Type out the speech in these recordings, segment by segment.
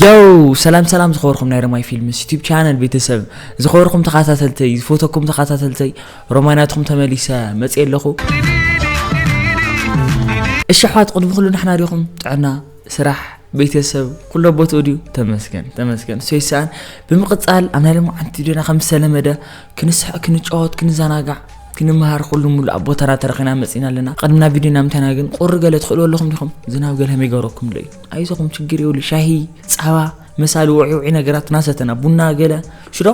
የው ሰላም ሰላም ዝኸበርኩም ናይ ረማይ ፊልምስ ዩቲብ ቻነል ቤተሰብ፣ ዝኸበርኩም ተኸታተልተይ፣ ዝፈተኩም ተኸታተልተይ፣ ሮማይ ናትኩም ተመሊሰ መፅእ ኣለኹ። እሺ ኣሕዋት፣ ቅድሚ ኩሉ ንሕና ዲኹም? ጥዕና፣ ስራሕ፣ ቤተሰብ ኩሎ ቦትኡ ድዩ? ተመስገን ተመስገን፣ እሱ ይሰኣን። ብምቕፃል ኣብ ናይ ሎማዓንቲ ቪድዮና ከም ዝተለመደ ክንስሕቕ፣ ክንጫወት፣ ክንዘናጋዕ፣ ክንመሃር ኩሉ ሙሉእ ኣብ ቦታና ተረኺና መፂና ኣለና። ቅድሚ ናብ ቪድዮና ምንታይና ግን ቁሪ ገለ ትኽእሉ ኣለኹም ዲኹም? ዝናብ ገለ ከመይ ገረኩም ዶ እዩ? ኣይዞኹም፣ ችግር የብሉ። ሻሂ፣ ፃባ፣ መሳሊ ውዒ ውዒ ነገራት እናሰተና፣ ቡና ገለ ሽዶ።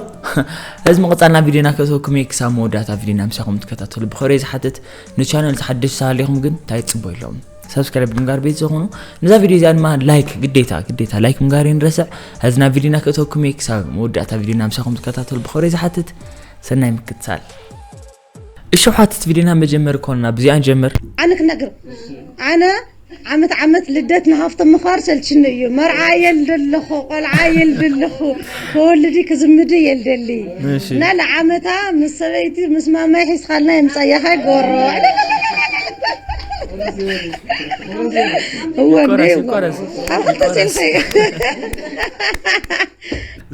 እዚ ምቕፃልና ቪድዮና ከእተወኩም እየ። ክሳብ መወዳእታ ቪድዮና ምሳኹም ትከታተሉ ብኽብሪ ዝሓትት። ንቻነል ዝሓደሽ ተሃሊኹም ግን እንታይ ትፅበዩ ኣለኹም? ሰብስክራይብ ብምግባር ቤት ዝኾኑ፣ ነዛ ቪድዮ እዚኣ ድማ ላይክ፣ ግዴታ ግዴታ ላይክ ምግባር ይንረስዕ። እዚ ናብ ቪድዮና ከእተወኩም እየ። ክሳብ መወዳእታ ቪድዮና ምሳኹም ትከታተሉ ብኽብሪ ዝሓትት። ሰናይ ምክትታል። እሺ ኣሕዋት፣ እቲ ቪድዮና መጀመር ኮንና ብዚኣ ንጀምር። ኣነ ክነግር ኣነ ዓመት ዓመት ልደት ንሃፍቶም ምኽባር ሰልችኒ እዩ። መርዓ የልደ ኣለኹ፣ ቆልዓ የልደ ኣለኹ፣ ከወልዲ ክዝምድ የልደሊ። እሺ። እና ንዓመታ ምስ ሰበይቲ ምስ ማማይ ሒዝካልና የምፃያኻ ጎሮ። እወ፣ ይቆረስ፣ እወ። ይቆረስ። ኣብ ክልተ ይቆረስ። ሴንሰይ።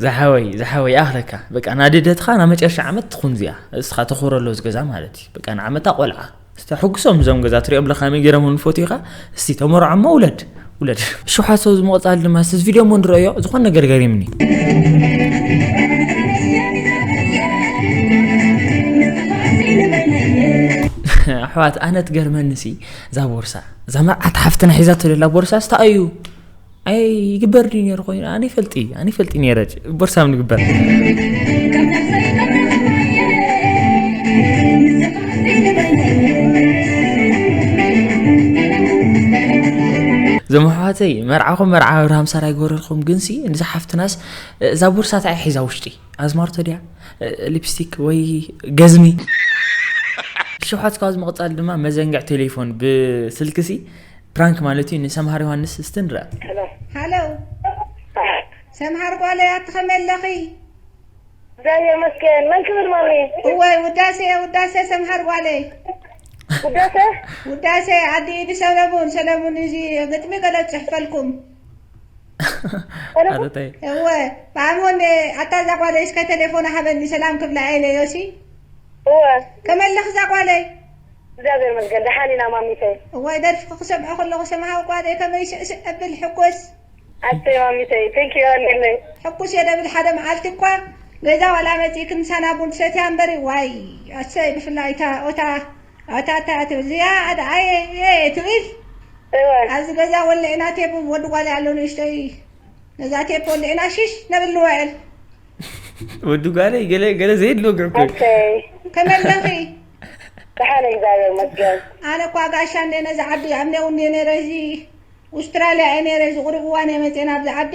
ዝሓወይ ዝሓወይ ኣኽለካ በቃ፣ ናደደትኻ ናብ መጨረሻ ዓመት ትኹን እዚኣ። እስኻ ተኽብረሎ ዝገዛ ማለት እዩ። በቃ ንዓመታ ቆልዓ እስቲ ሕጉሶም እዞም ገዛ ትሪኦም ኣለኻ፣ መይ ገይሮም ንፎቶ ኢኻ። እስቲ ተመርዖሞ ውለድ፣ ውለድ። ሽሓት ሰው ዝመቕፃል ድማ ስስ ቪድዮ ሞ ንረዮ ዝኾን ነገር ገሪምኒ። ኣሕዋት፣ ኣነ ትገርመኒ ሲ እዛ ቦርሳ፣ እዛ መርዓት ሓፍትና ሒዛቶ ደላ ቦርሳ ስታ እዩ። ኣይ ይግበር ድዩ ነይሩ ኮይኑ? ኣነ ይፈልጢ፣ ኣነ ይፈልጢ ነይረ። ቦርሳ ምን ይግበር? ዘመሓዋተይ መርዓኹም መርዓ ኣብርሃም ሳራ ይገበረልኩም። ግንሲ ንዛ ሓፍትናስ እዛ ቦርሳ እንታይ ሒዛ ውሽጢ? ኣዝማርቶ ድያ? ሊፕስቲክ ወይ ገዝሚ? ሽውሓት ካብ ዝምቕጻል ድማ መዘንግዕ ቴሌፎን ብስልክሲ ፕራንክ ማለት እዩ። ንሰምሃር ዮሃንስ እስቲ ንርኣ። ሄሎ። ሃሎ። ሰምሃር ጓለይ፣ ኣቲ ከመይ ኣለኺ? እግዚኣብሔር ይመስገን። መን ክብል ማሚ? እወይ፣ ውዳሴ፣ ውዳሴ ሰምሃር ጓለይ። ውዳሴ? ውዳሴ፣ ኣዲ ኢዲ ሰለሙን፣ ሰለሙን እዚ ግጥሚ ገለ ጽሕፈልኩም። ሰለሙን? ኣረታይ። እወ፣ ብኣሞን፣ ኣታ እዛ ጓለይ እስከ ቴሌፎን ሃበኒ፣ ሰላም ክብላ ኢለ ዮሲ። እወ። ከመይ ኣለኺ እዛ ጓለይ? እግዚኣብሔር ይመስገን፣ ደሓን ኢና ማሚተይ። እወይ፣ ደርፊ ክሰምዖ ከለኹ ሰምሃር ጓለይ ከመይ ስዕስዕ እብል ሕጉስ። ኣሰይ ማሚተይ፣ ቴንክ ዩ፣ የቐንየለይ። ሕኩስ እየ ደብል ሓደ መዓልቲ እኳ ገዛ ዋላ መፂእክን ምሳና ቡን ትሰትያ እምበሪ፣ ዋይ፣ ኣሰይ፣ ብፍላይ እታ ኦታ፣ ኦታ፣ እታ ትብል፣ ዝያዳ፣ ኣየ፣ እየ፣ ትብል። እወ። ኣብዚ ገዛ ወለ ኢና ቴቡ ወዲ ጓል ኣሎ ንእሽተይ፣ ነዛ ቴፕ ወለ ኢና ሽሽ ነብል ንውዕል። ወዲ ጓለይ፣ ገለ፣ ገለ ዘየድልዎ ግዕኮ። ኣሰይ። ከመይ ኣለኺ? ደሓን፣ እግዚኣብሔር ይመስገን። ኣነ እኳ ጋሻ እንደ ነዚ ዓዲ ኣብ ነው እንደ ነረ እዚ ኡስትራልያ እየ ነይረ፣ እዚ ቁሩብ እዋን እየ መፅየ ናብዚ ዓዲ።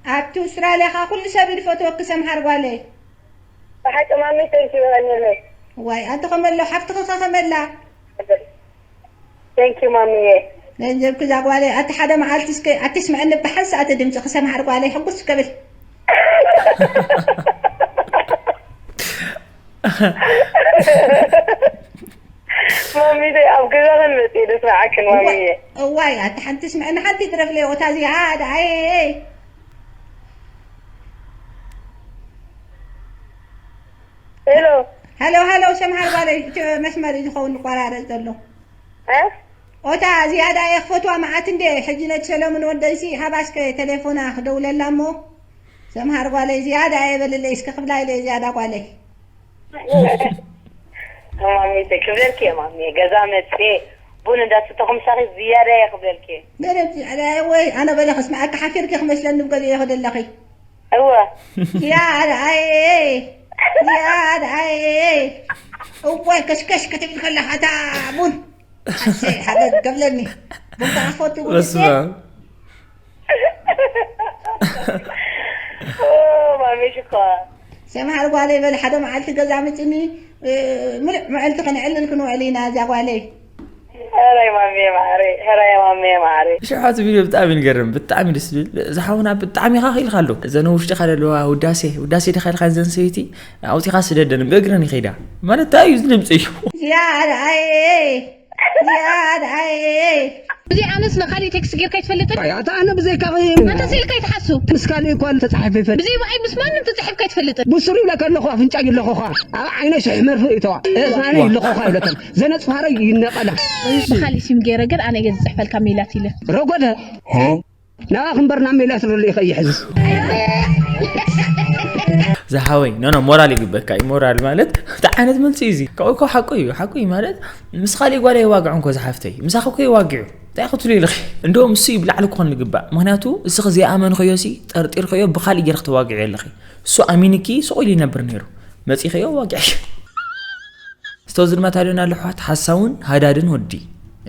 ኣብቲ ኡስትራልያ ኸዓ ኩሉ ሰብ እዩ ዝፈትወኪ ሰምሃር ጓለይ። ብሓቂ ማሚ፣ ቴንክ ዩ፣ የቐንየለይ። ዋይ፣ ኣንቲ ከመሎ፣ ሓፍትኺ ኸ ከመላ? ቴንክ ዩ ማሚየ። ገንዘብኪ እዛ ጓለይ፣ ኣቲ ሓደ መዓልቲ እስከ ኣቲ ስምዐኒ ብሓንሳእ ኣቲ ድምፅኺ ሰምሃር ጓለይ፣ ሕጉስ ክብል። ማሚተይ፣ ኣብ ገዛኽን መፅየ ደስምዓክን ማሚየ። እዋይ፣ ኣቲ ሓንቲ ስምዐኒ ሓንቲ ድረፍለይ፣ ኦታ እዚኣ፣ ደኣየ። ሄሎ። ሃሎ፣ ሃሎ፣ ሰምሃር ጓለይ፣ እቲ መስመር እዩ ዝኸውን ዝቆራረፅ ዘሎ። እ? ኦታ ዝያዳ እየ ክፈትዋ መዓት እንዴ፣ ሕጂ ነቲ ሰለሙን ወደይሲ ሃባ እስከ ቴሌፎና ክደውለላ እሞ፣ ሰምሃር ጓለይ ዝያዳ እየ በልለይ እስከ ክብላ ኢለ ዝያዳ ጓለይ። ማሚተ፣ ክብለልኪ እየ ማሚየ፣ ገዛ መፅየ፣ ቡን እንዳሰተኹ ምሳኺ ዝያዳ እየ ክብለልኪ እየ። ገለ ዝያዳ እየ ወይ፣ ኣነ በለ ክስምዓካ ሓፊርኪ ክመስለኒ ብገሊኡ እየ ክደለኺ። እወ። ዝያዳ እየ፣ ዝያዳ እየ። እዋይ፣ ከሽከሽ ክትብል ከለኻ እታ ቡን። ኣሰይ፣ ሓገግ ገብለኒ። ቡን ከዓ ክፈቱ ቡን በስመ እየ። ኣብ። ኦ፣ ማሜ ሽኮር። ሰምሃር ጓለይ በል፣ ሓደ መዓልቲ ገዛ ምፅኒ፣ እ፣ ምሉእ መዓልቲ ከነዕልል ክንውዕል ኢና፣ እዛ ጓለይ። ሕራይ ማሜ ማዕረይ፣ ሕራይ ማሜ ማዕረይ። እሺ፣ ሓንቲ ቪድዮ ብጣዕሚ ንገርም፣ ብጣዕሚ ደስ ዝብል። ዝሓውና ብጣዕሚ ኢኻ ኽኢልካ ኣሎ። እዘን ውሽጢኻ ዘለዋ ውዳሴ፣ ውዳሴ ዲኻ ኢልካ እዘን ሰበይቲ ኣውፂኻ ስደደን፣ ብእግረን ይኸይዳ። ማለት እንታይ እዩ እዚ ድምፂ እዩ? ዝያዳ ኣየ፣ ያዳይ። እዚ ኣነስ ንኻሊእ ቴክስት ጌርካ ኣይትፈልጥን? ኣይ፣ ኣታ ኣነ ብዘይካ ኣታ ስኢልካ ኣይትሓስብ። ምስ ካልእ እኳ ተጻሒፈ ይፈልጥ። ብዘይ ብኣይ ምስ ማንም ተጻሒፍካ ኣይትፈልጥን? ብስሩ ይብለካ ኣለኹ፣ ኣፍንጫ ይለኹኻ። ኣብ ዓይነ ሽሕ መርፍእ ይተዋ። እዝናነ ይለኹኻ ይብለካ። ዘነጽፋረ ይነቐላ። ብኻሊእ ሲም ገይረ ግን ኣነ እየ ዝጽሕፈልካ ሜላት ኢለ። ረጎደ። ናባኺ እምበር ናብ ሜላት ርልኢኸ ይሕዝስ። ዝሓወይ፣ ኖ፣ ኖ፣ ሞራል ይግበካ እዩ። ሞራል ማለት እንታይ ዓይነት መልሲ እዩ እዚ? ካብኡ እኮ ሓቁ እዩ፣ ሓቁ እዩ ማለት ምስ ካሊእ ጓል ኣይዋግዕን እኮ ዝሓፍተይ። ምሳኺ እኮ ይዋግዑ። እንታይ ክትብሉ ኢልኺ? እንደውም እሱ እዩ ብላዕሊ ክኾን ዝግባእ። ምኽንያቱ እስኺ ዘይኣመንኽዮ ሲ፣ ጠርጢርኽዮ ብኻሊእ ጌርኺ ተዋግዑ ኣለኺ። እሱ ኣሚንኪ ስቕ ኢሉ ይነብር ነይሩ። መጺኽዮ ዋግዕሽ። ስቶ ዝድማ ታዲዮን ኣለሕዋት ሓሳውን ሃዳድን ወዲ።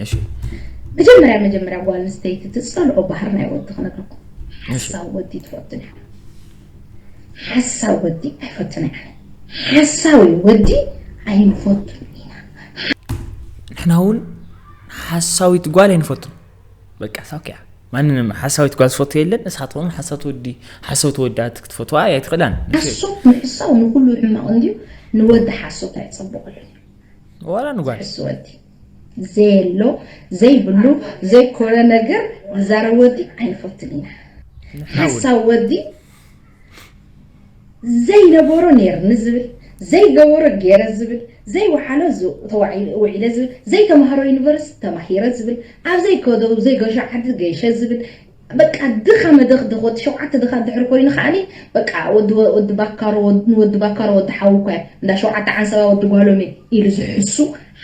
እሺ። መጀመርያ፣ መጀመርያ ጓል ኣንስተይቲ ትጸልኦ ባህሪ ናይ ወዲ ክነግረኩም። እሺ። ሓሳው ወዲ ትፈቱን እያ። ሓሳው ወዲ ኣይፈቱን እያ። ሓሳዊ ወዲ ኣይንፈቱን ኢና። ንሕና እውን ሓሳዊት ጓል ኣይንፈቱን። በቃ ሳውኪያ። ማንንም ሓሳዊት ጓል ዝፈቱ የለን። ንስኻትኩም ሓሳውቲ ወዲ፣ ሓሳውቲ ወዳት ክትፈትዋ ኣይትኽእላን። ሓሶት ምሕሳው ንኹሉ ሕማቕ እንድዩ። ንወዲ ሓሶት ኣይጸብቐሉን እዩ። ዋላ ንጓል። ዝሕሱ ወዲ። ዘየሎ፣ ዘይብሉ፣ ዘይኮነ ነገር ዝዛረብ ወዲ ኣይንፈትን ኢና። ሓሳዊ ወዲ ዘይነበሮ ነይርኒ ዝብል፣ ዘይገበሮ ገይረ ዝብል፣ ዘይወሓሎ ዝ-፣ ተዋዒ-፣ ውዒለ ዝብል፣ ዘይተማህሮ ዩኒቨርሲቲ ተማሂረ ዝብል፣ ኣብ ዘይከዶ፣ ዘይገሾ ዓዲ ገይሸ ዝብል፣ በቃ ድኻ መደኽደኽ ወዲ ሸውዓተ ድኻ ድሕሪ ኮይኑ ከዓኒ በቃ ወዲ፣ ወዲ ባካሮ፣ ወዲ፣ ወዲ ባካሮ ወዲ ሓዊ እኮ እያ፣ እንዳ ሸውዓተ ዓንሰባ ወዲ ጓሎም እየ ኢሉ ዝሕሱ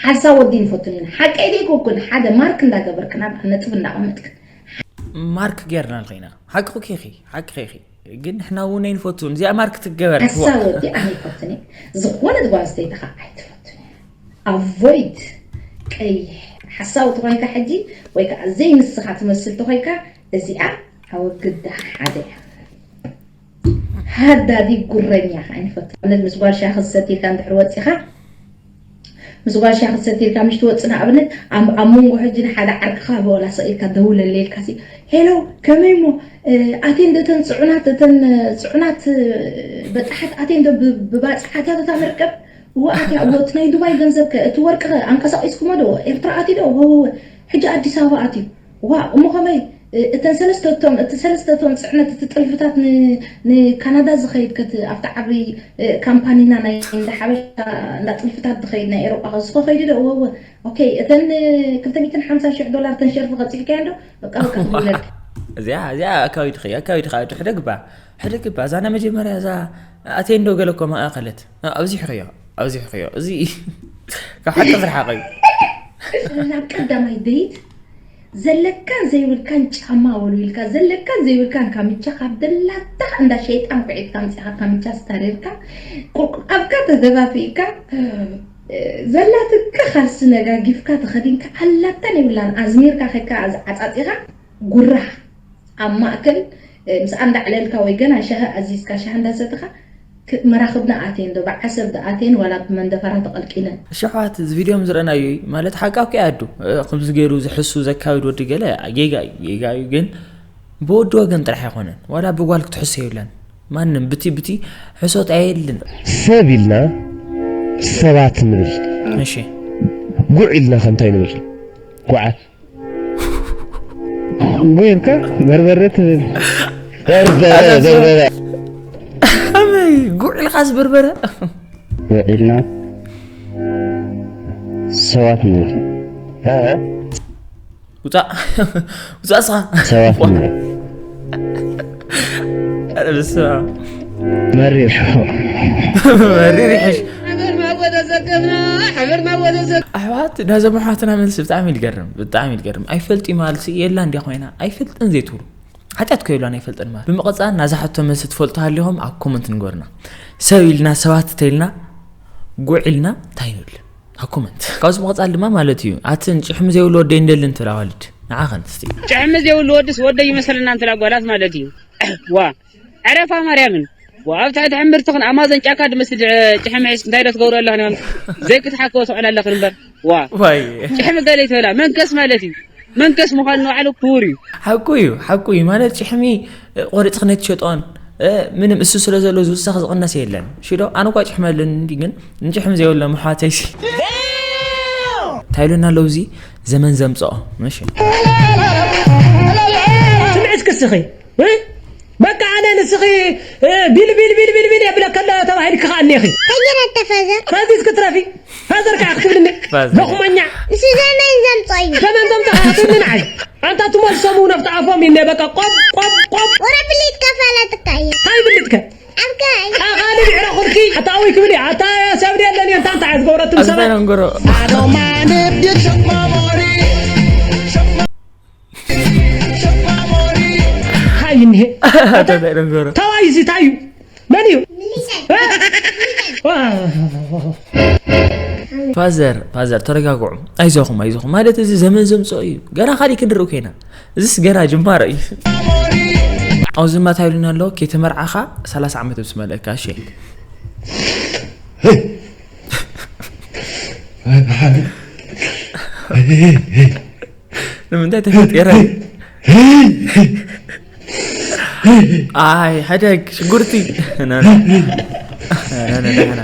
ሓሳብ ወዲ ንፈቱን ኢና። ሓቀይ ደይኮንኩን፣ ሓደ ማርክ እንዳገበርክን ኣብ ነጥብ እንዳቐመጥክን። ማርክ ጌርናልኺ ኢና። ሓቅኺ ኢኺ፣ ሓቅኺ ኢኺ። ግን ንሕና እውን ኣይንፈቱን። እዚኣ ማርክ ትገበር። ሓሳብ ወዲ ኣነ ይፈቱን እየ። ዝኾነት ጓል ኣንስተይቲ ኸዓ ኣይትፈቱን እያ። ኣቮይድ ቀይሕ ሓሳዊ ተኾይንካ ሕጂ ወይ ከዓ ዘይንስኻ ትመስል ተኾይንካ እዚኣ ኣወግዳ ሓደ እያ። ሃዳዲ ጉረኛ ከዓ ኣይንፈቱ። ንኣብነት ምስ ጓል ሻሂ ክትሰቲ ኢልካ እንድሕር ወፂኻ፣ ምስ ጓል ሻሂ ክትሰቲ ኢልካ ምሽ ትወፅእ ንኣብነት ኣብ፣ ኣብ መንጎ ሕጂ ንሓደ ዓርክኻ ብወላ ስቕ ኢልካ ደውለለይ ኢልካ ሲ፣ ሄሎ ከመይ እሞ፣ እ፣ ኣቴን ዶ እተን ፅዑናት፣ እተን፣ እ፣ ፅዑናት፣ እ፣ በጣሓት ኣቴን ዶ ብ-፣ ብባፅሓት እያ እታ መርከብ? እወ ኣትያ፣ እወ እቲ ናይ ዱባይ ገንዘብ ከ፣ እቲ ወርቂ ከ ኣንቀሳቒስኩሞ ዶ? ኤርትራ ኣትዩ ዶ? እወ፣ እወ፣ እወ። ሕጂ ኣዲስ ኣበባ ኣትዩ። ዋእ፣ እሞ ከመይ፣ እ፣ እተን ሰለስተ እቶም፣ እቲ ሰለስተ እቶም ጽዕነት፣ እቲ ጥልፍታት ን-፣ ንካናዳ ዝኸይድ ከት-፣ ኣብቲ ዓቢ፣ እ፣ ካምፓኒና ናይ እንዳ ሓበሻ፣ እንዳ ጥልፍታት ዝኸይድ ናይ ኤውሮጳ ከ፣ ዝኸ-፣ ከይዱ ዶ? እወ፣ እወ። ኦኬ፣ እተን፣ እ፣ ክልተ ሚእትን ሓምሳን ሽሕ ዶላር እተን ሸርፊ ከብጺሕካየን ዶ? በቃ፣ በቃ፣ ክብለካ። እዚኣ፣ እዚኣ ኣካዊድኺ፣ ኣካዊድኻ፣ ሕደግባ፣ ሕደግባ። እዛ ናይ መጀመርያ፣ እዛ ኣቴንዶ ገለ እኮ ማእኸለት። ኣብዚሕኽዮ፣ ኣብዚሕኽዮ። እዚ ካብ ሓቂ ዝረሓቐ እዩ። ናብ ቀዳማይ ደይት ዘለካን ዘይብልካን ጫማ ወልዊልካ፣ ዘለካን ዘይብልካን ካምቻ ካብ ደላታ እንዳ ሸይጣን ኩዒትካ ኣምጺኻ ካምቻ ስታሪርካ፣ ቁርቁ-፣ ኣብካ ተደፋፊእካ፣ ዘላትካ ካልሲ ነጋጊፍካ ተኸዲንካ፣ ኣላታን የብላን ኣዝሚርካ ከካ ዓጻጺኻ፣ ጉራ ኣብ ማእከል፣ እ፣ ምስኣ እንዳዕለልካ ወይ ገና ሻሂ ኣዚዝካ ሻሂ እንዳሰተኻ፣ ክ-፣ መራኽብና ኣትየን ዶ፣ ብዓሰብ ዶ ኣትየን ዋላ ብመንደፈራ ተቐልቂለን? እሺ ኣሕዋት፣ እዚ ቪድዮ ዝረኣናዮ እዩ ማለት ሓቂ ኣብኪ ኣዱ፣ እ፣ ከምዚ ገይሩ ዝሕሱ ዘካብድ ወዲ ገለ ጌጋ እዩ፣ ጌጋ እዩ። ግን ብወዲ ወገን ጥራሕ ኣይኮነን፣ ዋላ ብጓል ክትሕሱ የብለን። ማንም ብቲ፣ ብቲ ሕሶት ኣየልን። ሰብ ኢልና ሰባት ንብል። እሺ። ጉዕ ኢልና ከ እንታይ ንብል? ጉዓ። ጉዕ ኢልካ በርበረ ትብል። በርበረ፣ ኣዛ በርበረ። ኣመይ፣ ጉዕ ኢልካስ በርበረ? ጉዕ ኢልና ሰባት ንብል። እ? ውጻእ። ውጻእ እስኻ። ሰባት ንብል። ኣረ በስመ ኣብ። መሪር። መሪር ይሕሽ። ሓበርማ ወደ ዘገብና፣ ሓበርማ ወደ ዘ- ኣሕዋት፣ ናይዞም ኣሕዋትና መልሲ ብጣዕሚ እዩ ዝገርም፣ ብጣዕሚ እዩ ዝገርም። ኣይፈልጥ እዩ ማለትሲ የላ እንድያ ኮይና፣ ኣይፈልጥን ዘይትብሉ። ሓጢኣት እኮ የብላን ኣይፈልጥን ማለት። ብምቕጻል ናይዛ ሕቶ መልሲ ትፈልጡ ሃሊኹም ኣብ ኮመንት ንገሩና። ሰብ ኢልና፣ ሰባት ተኢልና፣ ጉዕ ኢልና እንታይ ንብል? ኣብ ኮመንት። ካብዚ ምቕጻል ድማ ማለት እዩ፣ ኣትን ጭሕሚ ዘይብሉ ወደይ እንደልን ትብል ኣዋልድ። ንዓኸን እስቲ። ጭሕሚ ዘይብሉ ወድስ ወደይ ይመስለና እንትላ ጓላት ማለት እዩ። ዋ፣ ዕረፋ ማርያምን። ዋ፣ ኣብ ትሕቲ ሕምብርቲ ኽን ኣማዞን ጫካ ድመስል ጭ-፣ ጭሕሚ ሒዝክ እንታይ ዶ ትገብሩ ኣለኽን? ዘይክትሓከዎ ትውዕላ ኣለኽን እምበር። ዋ። ዋይ። ጭሕሚ ገለ ይትበላ። መንከስ ማለት እዩ። መንከስ ምዃን ንባዕሉ ክቡር እዩ። ሓቁ እዩ፣ ሓቁ እዩ። ማለት ጭሕሚ፣ እ፣ ቆሪጽ ኽን ኣይትሸጦን። እ፣ ምንም እሱ ስለ ዘሎ ዝውሰኽ ዝቕነስ የለን። እሺ ዶ? ኣነ እኳ ጭሕሚ ኣለኒ እንዲ፣ ግን ንጭሕሚ ዘይብሎም ኣሕዋተይሲ። እንታይ ኢሉና ኣለዉ? እዚ ዘመን ዘምፅኦ። እሺ። ስምዒ እስኪ እስኺ፣ እ? በቃ ኣነ ንስኺ፣ እ፣ ቢል ቢል ቢል ቢል ቢል የብለካ ኣሎ ተባሂልኪ ከኣ እኒኺ። ተጀረተ ፋዘር ፋዚ እስኪ ትረፊ። ፋዘር ከኣ ክትብልኒ። ፋዘር። ሎኽመኛ። እሱ ዘመን ዘምጾ እዩ። ዘመን ዘምጽኦ ከኣ ትብልኒ ንዓይ። ኣንታ ትመልሶም እውን ኣብቲ ኣፎም ኢነ በቃ ቆብ ቆብ ቆብ። ወረ ብሊት ከፋለጥካ እዩ። እንታይ ብልጥከ? ኣብ ከይ ኣኻሊ ብዕረ ኹልኪ ኣታ ኣውይ ክብል እያ። ኣታ ሰብ የለን እየ። እንታ እንታይ ዝገብረትም ኣብዚ ሰበ እንታይ ነንገሮ? ሃይ እኒሄ። ኣታ እንታይ ነንገሮ? ተዋይ እዚ እንታይ እዩ? መን እዩ? እ? ዋ። ፋዘር ፋዘር ተረጋግዑ። ኣይዞኹም ኣይዞኹም። ማለት እዚ ዘመን ዘምፅኦ እዩ። ገና ካሊእ ክንርኢ ኮይና። እዚስ ገና ጅማሮ እዩ። ኣብዚ ድማ እንታይ ኢሉና ኣሎ? ከይተመርዓኻ ሰላሳ ዓመት ምስ መለእካ። እሺ። ንምንታይ ተፈጢረ? ኣይ ሕደግ ሽጉርቲ። ና፣ ና። ና፣ ና፣ ና፣ ና።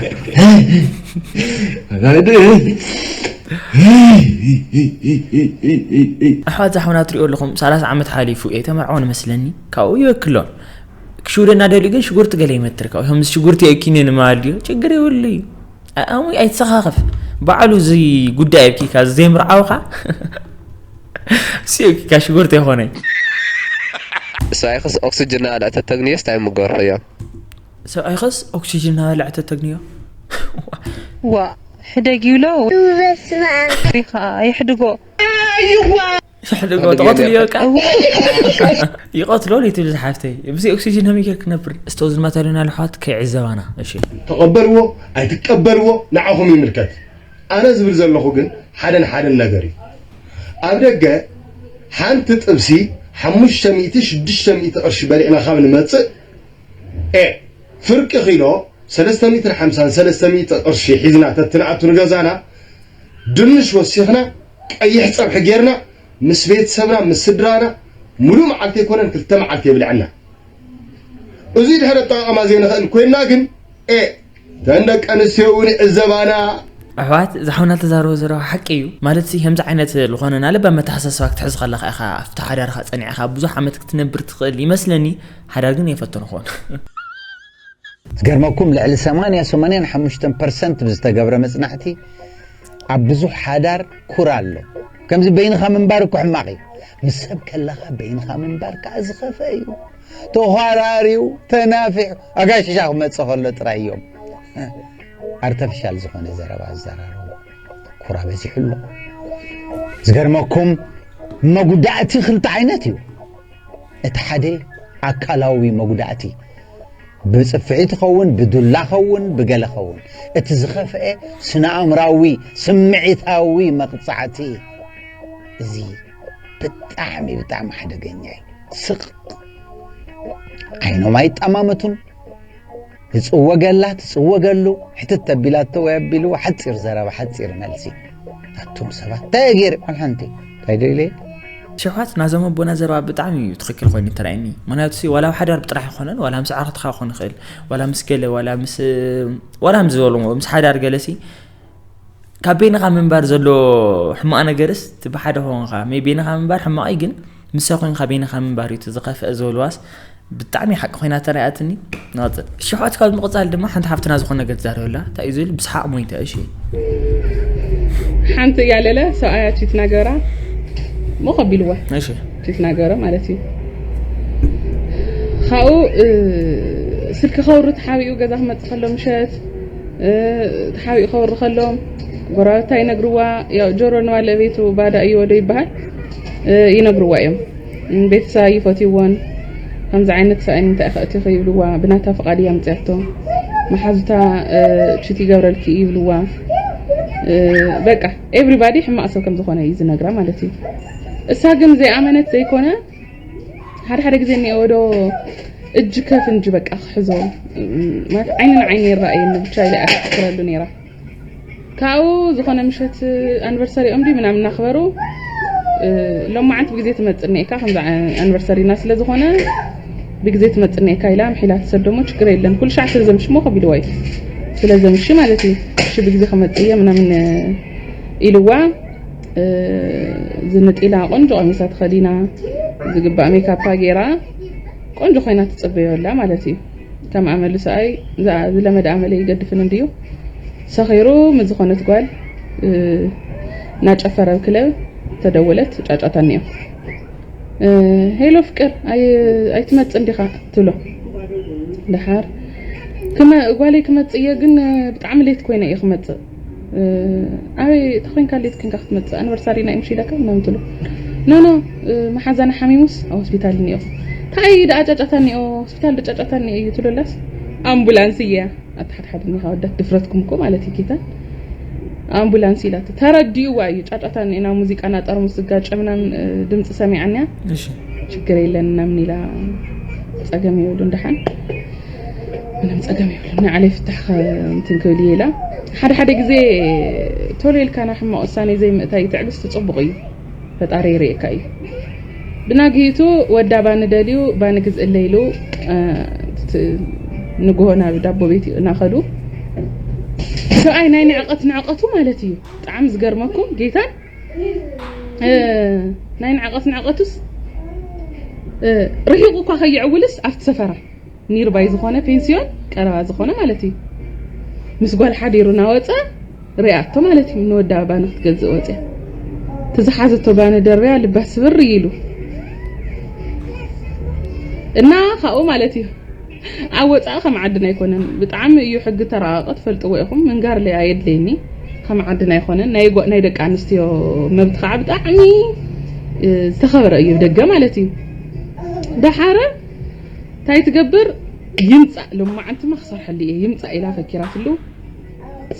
ኣሕዋት ዛሕውና ትሪኦ ኣለኹም ሰላሳ ዓመት ሓሊፉ እየ ተመርዖ ንመስለኒ። ካብኡ ይበክሎ ክሽውደና ደልዩ ግን ሽጉርቲ ገለ ይመትር። ካብኡ ከምዚ ሽጉርቲ የኪኒ ንማል ድዩ? ችግር የብሉ እዩ። ኣእሙ ኣይትሰኻኸፍ። ባዕሉ እዚ ጉዳይ ኣብኪካ ዘይምርዓውኻ ሲኦኪካ ሽጉርቲ ይኾነይ። ሰብኣይክስ ኦክስጅን ኣለዕተ ተግንዮስ ታይ ምገርሖ እዮም። ሰብኣይኸስ ኦክሲጅን ኣለዕተ ተግንዮ። ዋ ሕደግ ይብሎ በስመ ኣብ ሪኻ ይሕድጎ ይሕድጎ ተቐትልዮ ቃ ይቐትሎ ሊትብል ዝሓፍተይ ብዚ ኦክሲጅን ከመይ ጌር ክነብር። እስቶ ዝማታሉና ልሓት ከይዕዘባና። እሺ ተቐበልዎ ኣይትቀበልዎ ንዓኹም ይምልከት። ኣነ ዝብል ዘለኹ ግን ሓደን ሓደን ነገር እዩ። ኣብ ደገ ሓንቲ ጥብሲ ሓሙሽተ ሚእቲ ሽዱሽተ ሚእቲ ቅርሺ በሊዕና ካብ ንመጽእ፣ ኤ፣ ፍርቂ ኪሎ ሰለስተ ሚእትን ሓምሳን ሰለስተ ሚእቲ ቅርሺ ሒዝና ተትንኣቱ ንገዛና፣ ድንሽ ወሲኽና፣ ቀይሕ ጸብሒ ጌርና፣ ምስ ቤተሰብና፣ ምስ ስድራና፣ ሙሉእ መዓልቲ ኣይኮነን ክልተ መዓልቲ የብልዐና። እዙይ ድሕሪ ኣጠቓቕማ ዘይንኽእል ኮይንና ግን፣ ኤ፣ ተን ደቂ ኣንስትዮ እውን ይዕዘባና። ኣሕዋት፣ እዚ ሓውና ተዛረቦ ዘሎ ሓቂ እዩ። ማለት ሲ፣ ከምዚ ዓይነት ዝኾነ ናለባ መተሓሳስባ ክትሕዝ ከለኻ ኢኻ ኣብቲ ሓዳርኻ ጸኒዕኻ ብዙሕ ዓመት ክትነብር ትኽእል ይመስለኒ። ሓዳር ግን የፈትንኹን። ዝገርመኩም ልዕሊ ሰማንያ ሰማንያን ሓሙሽተን ፐርሰንት ብዝተገብረ መጽናዕቲ ኣብ ብዙሕ ሓዳር ኩራ ኣሎ። ከምዚ በይንኻ ምንባር እኮ ሕማቕ እዩ። ምስ ሰብ ከለኻ በይንኻ ምንባር ከኣ ዝኸፍአ እዩ። ተዃራሪው ተናፊሑ ኣጋሽሻ ክመጽእ ከሎ ጥራይ እዮም ኣርተፊሻል ዝኾነ ዘረባ ዝዘራረቡ። ኩራ በዚሑ ኣሎ። ዝገርመኩም መጉዳእቲ ክልተ ዓይነት እዩ። እቲ ሓደ ኣካላዊ መጉዳእቲ ብጽፍዒ ትኸውን ብዱላ ኸውን ብገለ ኸውን። እቲ ዝኸፍአ ስነ ኣእምራዊ ስምዒታዊ መቕጻዕቲ። እዚ ብጣዕሚ ብጣዕሚ ሓደገኛ እዩ። ስቕ ዓይኖም ኣይጠማመቱን። ትጽወገላ ትጽወገሉ ሕትት ተቢላቶ ወይ ኣቢልዎ ሓጺር ዘረባ ሓጺር መልሲ። ኣቱም ሰባት እንታይ ገይሩ ሓንቲ እንታይ ደይለ ሽውሓት ናዞም ኣቦና ዘረባ ብጣዕሚ እዩ ትኽክል ኮይኑ ተራእየኒ። ምክንያቱ ሲ ዋላ ኣብ ሓዳር ብጥራሕ ኣይኮነን ዋላ ምስ ዓርክትኻ ክኾን ይኽእል ዋላ ምስ ገለ ዋላ ምስ ዋላ ምስ ዝበልዎ ምስ ሓዳር ገለ ሲ ካብ በይንኻ ምንባር ዘሎ ሕማቕ ነገርስ እቲ ብሓደ ኮንካ ሜይ በይንኻ ምንባር ሕማቕ እዩ ግን ምሳ ኮንካ በይንኻ ምንባር እዩ እቲ ዝኸፍአ ዝበልዋስ ብጣዕሚ ሓቂ ኮይና ተራእያትኒ። ንቐጽል ሽውሓት ካብ ምቕጻል ድማ ሓንቲ ሓፍትና ዝኾነ ነገር ትዛረበላ እንታይ እዩ ዝብል ብስሓቕ ሞይተ። እሺ ሓንቲ እያ ለለ ሰብኣያ ቺት ናገራ ሞኸ ቢልዋ እሺ ቺት ናገረ ማለት እዩ። ካብኡ ስልኪ ከውሪ ተሓቢኡ ገዛ ክመፅእ ከሎ ምሸት ተሓቢኡ ከውሪ ከሎ ጎረባብታ ይነግርዋ። ያው ጆሮ ንባለቤቱ ባዳ እዩ ወደ ይበሃል ይነግርዋ እዮም። ቤተሰብ ይፈትይዎን ከምዚ ዓይነት ሰብኣይ ንምንታይ ኢኻ እቲኺ ይብልዋ። ብናታ ፍቓድ እያ ኣምፅያቶ። መሓዙታ ቺት ይገብረልኪ እዩ ይብልዋ። በቃ ኤቭሪባዲ ሕማቕ ሰብ ከም ዝኾነ እዩ ዝነግራ ማለት እዩ። እሳ ግን ዘይኣመነት ዘይኮነ ሓደ ሓደ ግዜ እኒኦ ወዶ እጅ ከፍንጅ በቃ ክሕዞ ማለት ዓይኒ ንዓይኒ ይረኣየኒ ብቻ ኢለ እያ ትፍክረሉ ነይራ። ካብኡ ዝኾነ ምሸት ኣኒቨርሰሪኦም ድዩ ምናምን እናኽበሩ ሎማዓንቲ ብግዜ ትመፅእ እኒኤካ ከምዚ ኣኒቨርሰሪና ስለዝኾነ ብግዜ ትመፅእ እኒኤካ ኢላ ምሒላ ትሰዶሞ ችግር የለን ኩሉ ሻዕ ስለዘምሽሞ ከቢድዋ እዩ ስለዘምሽ ማለት እዩ እሺ ብግዜ ክመፅእ እየ ምናምን ኢልዋ። ዝንጥ ኢላ ቆንጆ ቀሚሳ ተኸዲና ዝግባእ ሜካፓ ገይራ ቆንጆ ኮይና ትጽበዮ ኣላ ማለት እዩ። ከም ኣመሉ ሰብኣይ ዝለመደ ኣመለ ይገድፍን እንድዩ። ሰኺሩ ምስ ዝኾነት ጓል እናጨፈረ ኣብ ክለብ ተደወለት ጫጫታ እኒኦ። ሄሎ ፍቅር ኣይትመጽእ እንዲኻ ትብሎ። ደሓር ጓለይ ክመጽእ እየ ግን ብጣዕሚ ሌት ኮይነ እየ ክመጽእ። ኣበይ ተኮይንካ ሌት ኮንካ ክትመጽእ ኣኒቨርሳሪ ናይ ምሽ ኢለካ ምናምን ትብሎ። ኖ ኖ መሓዛና ሓሚሙስ ኣብ ሆስፒታል እኒኦ። እንታይ ደኣ ጫጫታ እኒኦ ሆስፒታል ደጫጫታ እኒኦ እዩ ትብሎላስ ኣምቡላንስ እያ። ኣተሓድሓድ እኒኻ ወዳት ድፍረትኩም እኮ ማለት እዩ ጌታ ኣምቡላንስ ኢላቶ ተረዲእዋ እዩ። ጫጫታ እኒና ሙዚቃ ናጠርሙስ ዝጋጨ ምናምን ድምፂ ሰሚዓንያ። ችግር የለን ምናምን ኢላ ጸገም የብሉን ደሓን ምንም ጸገም የብሉን። ንዓለይ ፍታሕ እንትን ክብል እየ ኢላ። ሓደ ሓደ ግዜ ቶሎ ኢልካ ናብ ሕማቕ ውሳኔ ዘይምእታይ ትዕግስቲ ጽቡቕ እዩ። ፈጣሪ ይርእየካ እዩ። ብናግሂቱ ወዳ ባኒ ደልዩ ባኒ ግዝእለ ኢሉ ንግሆ ናብ ዳቦ ቤት እናኸዱ ሰብኣይ ናይ ንዕቐት ንዕቐቱ ማለት እዩ። ብጣዕሚ ዝገርመኩም ጌታን ናይ ንዕቐት ንዕቐቱስ ርሒቑ እኳ ከይዕውልስ ኣብቲ ሰፈራ ኒርባይ ዝኾነ ፔንስዮን ቀረባ ዝኾነ ማለት እዩ። ምስ ጓል ሓዲሩ ናወፀ ሪኣቶ ማለት እዩ። ንወዳ ባኒ ክትገዝእ ወፅያ ትዝሓዘቶ ባኒ ደርብያ ልባ ስብር ኢሉ እና ካብኡ ማለት እዩ። ኣብ ወፃኢ ከም ዓድና ኣይኮነን። ብጣዕሚ እዩ ሕጊ ተራቐቐ ትፈልጥዎ ኢኹም። ምንጋር ለይ ኣየድለየኒ ከም ዓድና ኣይኮነን። ናይ ደቂ ኣንስትዮ መብት ከዓ ብጣዕሚ ዝተኸበረ እዩ ደገ ማለት እዩ። ደሓረ እንታይ ትገብር ይምፃእ ሎማዓንትማ ክሰርሐሉ እየ ይምፃእ ኢላ ፈኪራትሉ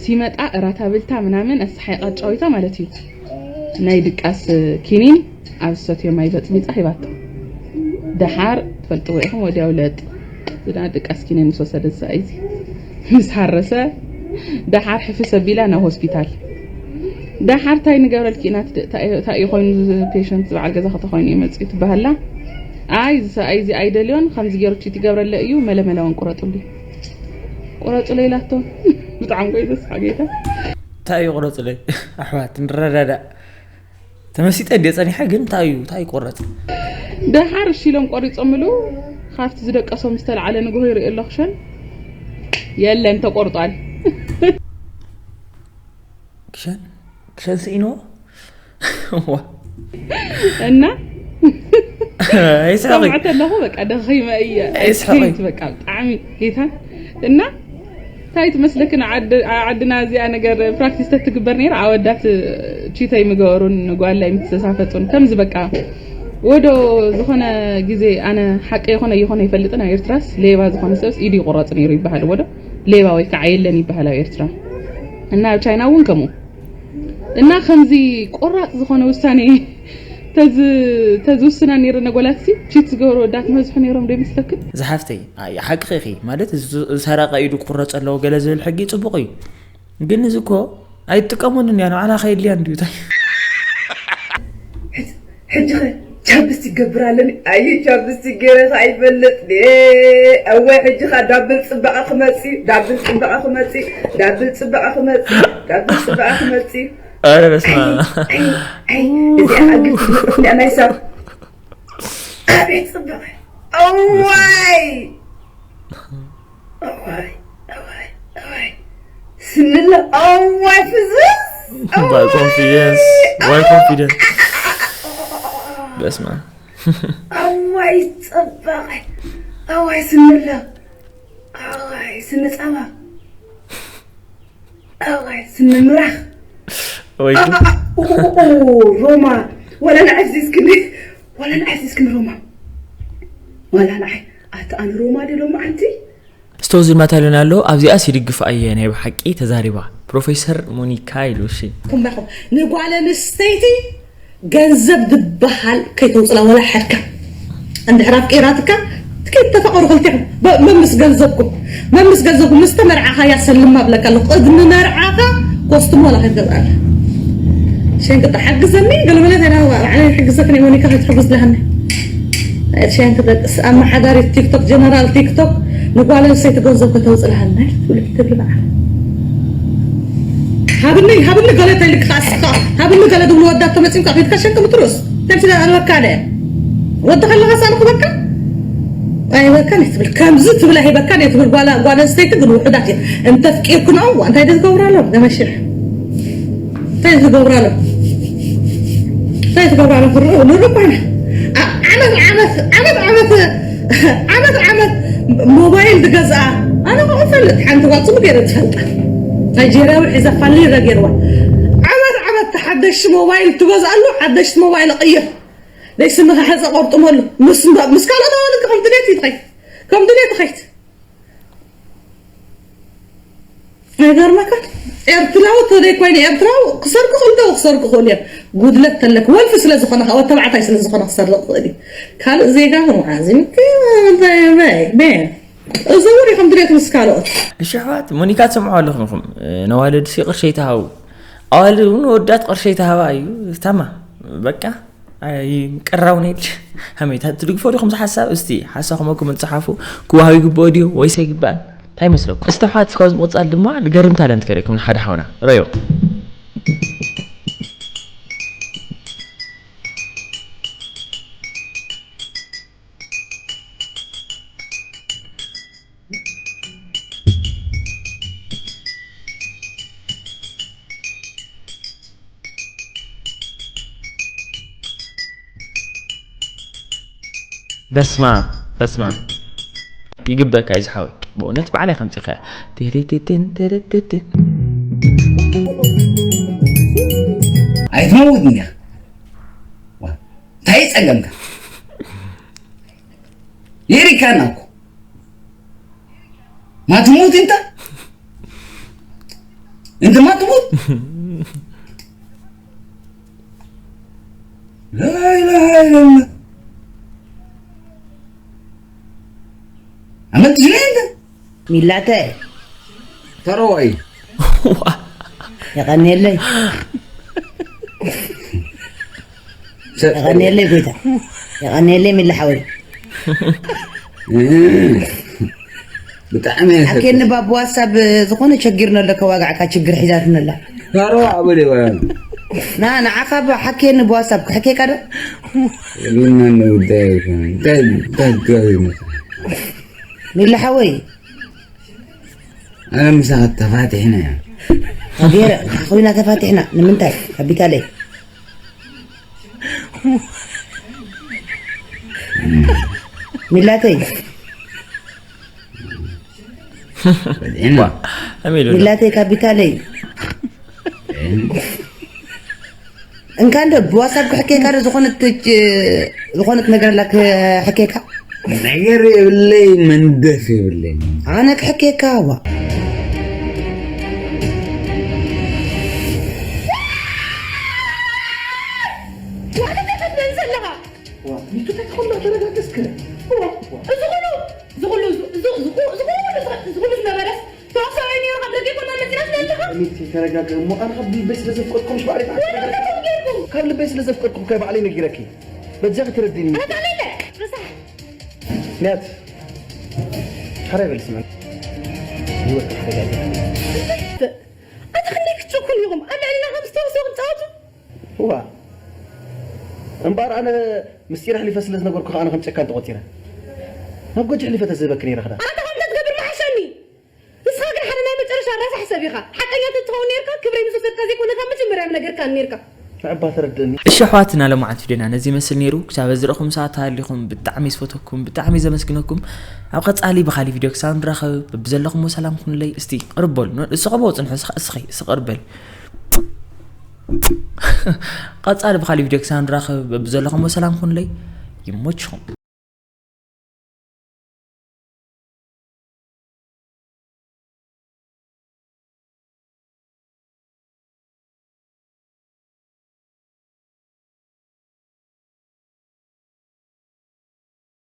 ሲመጣ እራት ኣብልታ ምናምን ኣሰሓይቃ ኣጫዊታ ማለት እዩ። ናይ ድቃስ ኪኒን ኣብ ዝሰትዮ ማይ በፅቢፃ ሂባቶ። ደሓር ትፈልጥዎ ኢኹም ወዲያው ለጥ ዝዳ ድቃስ ኪኒን ምስ ወሰደ ሰብኣይ እዚ ምስ ሃረሰ ደሓር ሕፍስ ኣቢላ ናብ ሆስፒታል። ደሓር ታይ ንገብረልኪ ኢና እንታይ እዩ ኮይኑ ፔሸንት ዝበዓል ገዛ ከተኮይኑ እዩ መፅኡ ትበሃላ። ኣይ እዚ ሰብኣይ እዚ ኣይደልዮን ከምዚ ገይሩ ቺት ይገብረለ እዩ መለመላውን ቁረጡሉ። ቁረፁለይ ኢላቶ። ብጣዕሚ ጎይተስፋ ጌታ። እንታይ እዩ ቁረፁለይ ኣሕዋት ንረዳዳእ። ተመሲጠ እንደ ፀኒሐ ግን እንታይ እዩ እንታይ ይቆረፅ። ደሓር እሺ ኢሎም ቆሪፆምሉ። ካብቲ ዝደቀሶም ዝተለዓለ ንግሆ ይርኢ ኣሎ ክሸን የለን ተቆርጧል። ክሸን ክሸን ስኢኖ እና ይስሐቂ ሰምዐት ኣለኹ በቃ ደኺመ እየ ይስሐቂ። በቃ ብጣዕሚ ጌታ እና እንታይ ትመስለክን ዓድና እዚኣ ነገር ፕራክቲስ ተትግበር ነይራ ኣወዳት ቺተይ ምገበሩን ንጓላይ ምትሰሳፈጡን ከምዚ በቃ ወዶ ዝኾነ ግዜ ኣነ ሓቂ ይኾነ ይኾነ ይፈልጥን ኣብ ኤርትራስ ሌባ ዝኾነ ሰብስ ኢዱ ይቁረፅ ነይሩ ይበሃል ወዶ ሌባ ወይ ከዓ የለን ይበሃል ኣብ ኤርትራ እና ኣብ ቻይና እውን ከምኡ እና ከምዚ ቆራፅ ዝኾነ ውሳኔ ተዝውስና ነይረ ነጎላት ሲ ቺት ዝገበሩ ወዳት መዝሑ ነይሮም ዶ ይመስለክን? ዝሓፍተይ ሓቅኺ ኢኺ ማለት ዝሰረቐ ኢዱ ክቁረፅ ኣለዎ ገለ ዝብል ሕጊ ፅቡቕ እዩ ግን እዚ እኮ ኣይትጥቀመሉን እያ ንባዕላ ከየድልያ እንድዩ ታይ ሕጂ ኸ ቻፕስቲክ ገብር ኣለኒ ኣየ ቻፕስቲክ ገይረ ከ ኣይፈልጥ ድየ እወ ሕጂ ኸ ዳብል ፅባቐ ክመፅ እዩ ዳብል ፅባቐ ክመፅ እዩ ዳብል ፅባቐ ክመፅ እዩ ዳብል ፅባቐ ክመፅ እዩ ኧረ በስመ እዚኣ ኣግልቲ ናይ ሰብ ኣቤት ፅባቐ እዋይ እዋይ እዋይ እዋይ ስንለ እዋይ ፍዝዝ Why confidence? Why confidence? በስመ እዋይ ፅባቐ እዋይ ስንለ እዋይ ስንፀባ እዋይ ስንምራኽ ወይ ሮማ ወላ ንዓይ ዚስክኒ ወላ ንዓይ ዚስክኒ ሮማ ወላ ንዓይ ኣቲ ኣነ ሮማ ዲ ሎማዓንቲ ስቶዝል መታልን ኣሎ ኣብዚኣስ ይድግፍ ኣየ ናይ ብሓቂ ተዛሪባ ፕሮፌሰር ሞኒካ ኢሉ እሺ ኩምባኹም ንጓል ኣንስተይቲ ገንዘብ ዝበሃል ከይተውፅላ ወላ ሓድካ እንድሕር ኣፍቂራትካ ትከይድ ተፋቀሩ ክልቲኹም መምስ ገንዘብኩም መምስ ገንዘብኩም ምስ ተመርዓኻያ ሰልማ ብለካ ኣለኹ ቅድሚ መርዓኻ ኮስትሞ ወላ ከይትገብራላ ሸንቅጣ ሓግዘኒ ገለመለት ኢና ባዕለይ ሕግዘክን ሞኒካ ከይትሕግዝ ለሃኒ ሸንክ ደቅስ ኣመሓዳሪት ቲክቶክ ጀነራል ቲክቶክ ንጓል ኣንስተይቲ ገንዘብ ከተውፅልሃልና ትብል ትብል በዓል ሃብኒ ሃብኒ ገለ ተልካ ኣስኻ ሃብኒ ገለ ድብሉ ወዳት ተመጺምካ ከይድካ ሸንቅም ትሩስ ተምስለ ኣልበካ ደ ወዲ ከለኻ ሳልኩ በካ ኣይበካን እየ ትብል ከምዚ ትብል ኣይበካን እየ ትብል ጓል ጓል ኣንስተይቲ ግን ውሑዳት እየ እንተፍቂርኩ ነው እንታይ ደዝገብራሎም ገመሽሕ እንታይ ትገብራሎ እንታይ ትገብራሎ ንርእ ኮይና ዓመት ዓመት ዓመት ዓመት ዓመት ዓመት ሞባይል ትገዝኣ ኣነ ከ እፈልጥ ሓንቲ ጓል ፅቡ ገይረ ትፈልጣ ናይጀርያዊ ሒዛ ፋሊረ ገይርዋ ዓመት ዓመት ሓደሽቲ ሞባይል ትገዝኣሉ ሓደሽቲ ሞባይል ቀይር ደይ ስምኻ ሕፀ ቆርጥመሉ ምስ ካልኦት ኣዋልድ ከም ድሌት ይትኸይት ከም ድሌት ትኸይት ኣይገርመካ ኤርትራዊ ተዘይ ኮይኑ ኤርትራዊ ክሰርቁ ክልተ ክሰርቁ ክእሉ እዮም ጉድለት ተለክ ወልፊ ስለ ዝኾነ ወዲ ተባዕታይ ስለ ዝኾነ ክሰርቅ ክእል እዩ ካልእ ዜጋ መዓዚ ምክንታይ እዚ እውን ከም ድሌት ምስ ካልኦት እሺ ኣሕዋት ሞኒካ ትሰምዑ ኣለኹም ኢኹም ነዋለድሲ ቅርሸይ ተሃቡ ኣዋልድ እውን ወዳት ቅርሸይ ተሃባ እዩ ታማ በቃ ቅራው ነድ ሃሜታ ትድግፎ ዲኹም ዝሓሳብ እስቲ ሓሳኹመኩም እንፅሓፉ ክወሃብ ይግብኦ ድዩ ወይስ ኣይግባእን እንታይ ይመስለኩም እስቲ ሓት ካብ ምቕፃል ድማ ንገርም ታለንት ከርእኩም ንሓደ ሓውና ረዮ በስማ በስማ ይግበካ እዩ ዝሓወይ ብእውነት ባዕላይ ከምፂኸ ትህትትን ትርትትን ኣይትመውት እንዲያ እንታይ ጸገምካ ይሪካና እኮ ما تموت انت انت ما تموت لا اله الا الله عملت شنو انت ሚላተይ ተረዋይ የቐንየለይ የቐንየለይ ጎይታ የቐንየለይ ሚላ ሓወይ ብጣዕሚ ሓኬኒ ባብ ዋትሳብ ዝኾነ ቸጊርና ኣሎ ከዋጋዕካ ችግር ሒዛትና ኣላ ታሮ ኣበደ ይባላል ና ንዓኻ ሓኬኒ ብዋትሳብ ክሕኬካ ዶ ምን ጉዳይ እንታይ እንታይ ሚላ ሓወይ ኣነ ምሳኻ ተፋቲሕና ኢና ገይረ ኮይና ተፋቲሕና ንምንታይ ካፒታለይ ሚላተይ በዚሕና ኣሜሉ ሚላተይ ካፒታለይ እንካ እንደ ብዋትሳፕ ክሕኬካ ዶ ዝኾነት ዝኾነት ነገር ኣላ ክሕኬካ ነገር የብለይ መንደፍ የብለይ ኣነ ክሕኬካ ዋ ዝኹሉ ዝነበረስ ተዋሳኣይ ነይሩ ካብ ደገ ኮና መፂና ስለለኻ ሚቲ ተረጋገ እሞ ኣነ ካብ ልበይ ስለ ዘፍቀድኩም ባዕለይ ተዓዘብኩም ካብ ልበይ ስለ ዘፍቀድኩም ከ ባዕለይ ነጊረኪ በጃኺ ተረድእኒ ኣታለለ ርሳሕ ንያት ሓራይ በል ስመን ህይወት ተረጋገ ኣታ ክንደይ ክትቸኩሉ ኢኹም ኣብ ልዕልና ከም ዝተወሰኹም ፃወቱ ዋ እምበኣር ኣነ ምስጢር ኣሕሊፈ ስለ ዝነገርኩ ከኣ ከም ጨካን ተቖጺረ ናብ ጎጆ ኣሕሊፈ ተዝህበኪ ነይረ ክዳ ኣታ ከምዚ ትገብር ምሓሸኒ ንስኻ ግን ሓደ ናይ መጨረሻ ረሳሕ ሰብ ኢኻ ሓቀኛ ተትኸውን ነርካ ክብረይ ምስ ወሰድካ ዘይኮነ ካብ መጀመርያ ምነገርካኒ ነርካ ንዕባ ተረድእኒ እሺ ኣሕዋትና ለማዓት ቪድዮና ነዚ ይመስል ነይሩ ክሳብ ዝረኹም ሰዓት ተሃሊኹም ብጣዕሚ ዝፈተኩም ብጣዕሚ ዘመስግነኩም ኣብ ቀፃሊ ብካሊ ቪድዮ ክሳብ ንራኸብ በብዘለኹሞ ሰላም ኩኑለይ እስቲ ቅርበሉ ንስኸ በው ፅንሑ እስኸ እስኸ እስኸ ቅርበል ቀፃሊ ብካሊ ቪድዮ ክሳብ ንራኸብ በብዘለኹሞ ሰላም ኩኑለይ ይሞችኹም